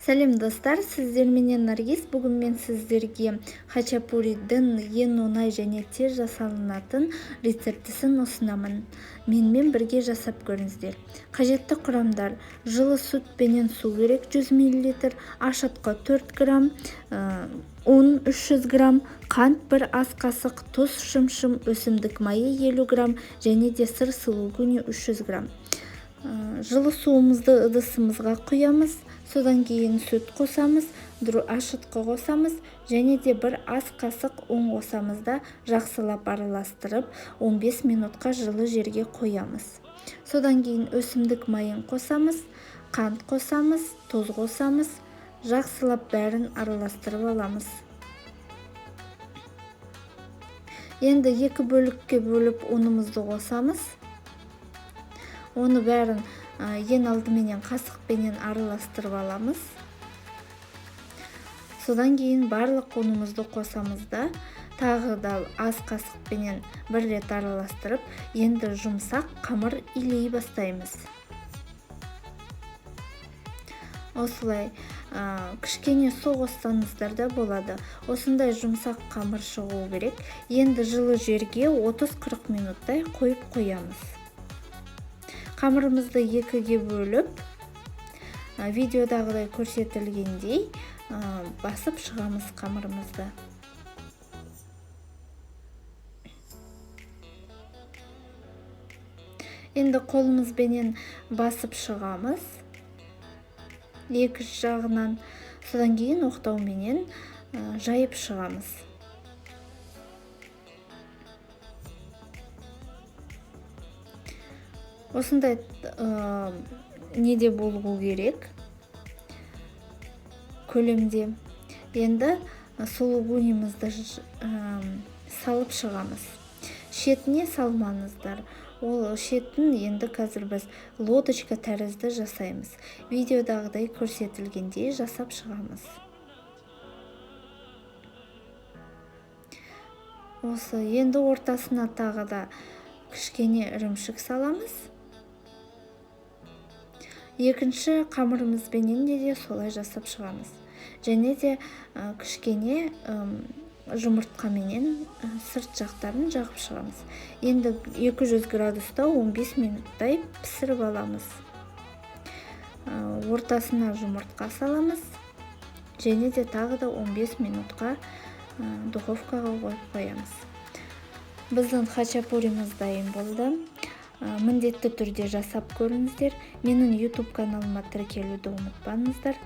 Сәлем, достар! Сіздерменен Наргиз. Бүгін мен сіздерге хачапуридің ең оңай және тез жасалынатын рецептісін ұсынамын. Менімен бірге жасап көріңіздер. Қажетті құрамдар: жылы сүт пенен су керек 100 мл, ашытқы 4 грамм, ұн 300 грамм, қант 1 ас қасық, тұз шымшым, өсімдік майы 50 грамм және де сыр сулугуни 300 грамм. Жылы суымызды ыдысымызға құямыз, содан кейін сүт қосамыз, ашытқы қосамыз және де 1 ас қасық ұн қосамыз да, жақсылап араластырып 15 минутқа жылы жерге қоямыз. Содан кейін өсімдік майын қосамыз, қант қосамыз, тұз қосамыз, жақсылап бәрін араластырып аламыз. Енді екі бөлікке бөліп ұнымызды қосамыз. Оны бәрін ең алдыменен қасықпенен араластырып аламыз. Содан кейін барлық ұнымызды қосамыз да, тағы да аз қасықпенен бір рет араластырып, енді жұмсақ қамыр илей бастаймыз. Осылай кішкене су қоссаңыздар да болады. Осындай жұмсақ қамыр шығу керек. Енді жылы жерге 30-40 минуттай қойып қоямыз. Қамырымызды екіге бөліп, видеодағыдай көрсетілгендей басып шығамыз қамырымызды. Енді қолымызбенен басып шығамыз екі жағынан, содан кейін оқтауменен жайып шығамыз. Осындай неде болу керек көлемде. Енді сулугунимізді салып шығамыз. Шетіне салмаңыздар. Ол шетін енді қазір біз лодочка тәрізді жасаймыз. Видеодағыдай көрсетілгендей жасап шығамыз. Осы енді ортасына тағы да кішкене ірімшік саламыз. Екінші қамырымызбенен де солай жасап шығамыз. Және де кішкене жұмыртқаменен сырт жақтарын жағып шығамыз. Енді 200 градуста 15 минуттай пісіріп аламыз. Ортасына жұмыртқа саламыз. Және де тағы да 15 минутқа духовкаға қойып қоямыз. Біздің хачапуриміз дайын болды. Міндетті түрде жасап көріңіздер. Менің YouTube каналыма тіркелуді ұмытпаңыздар.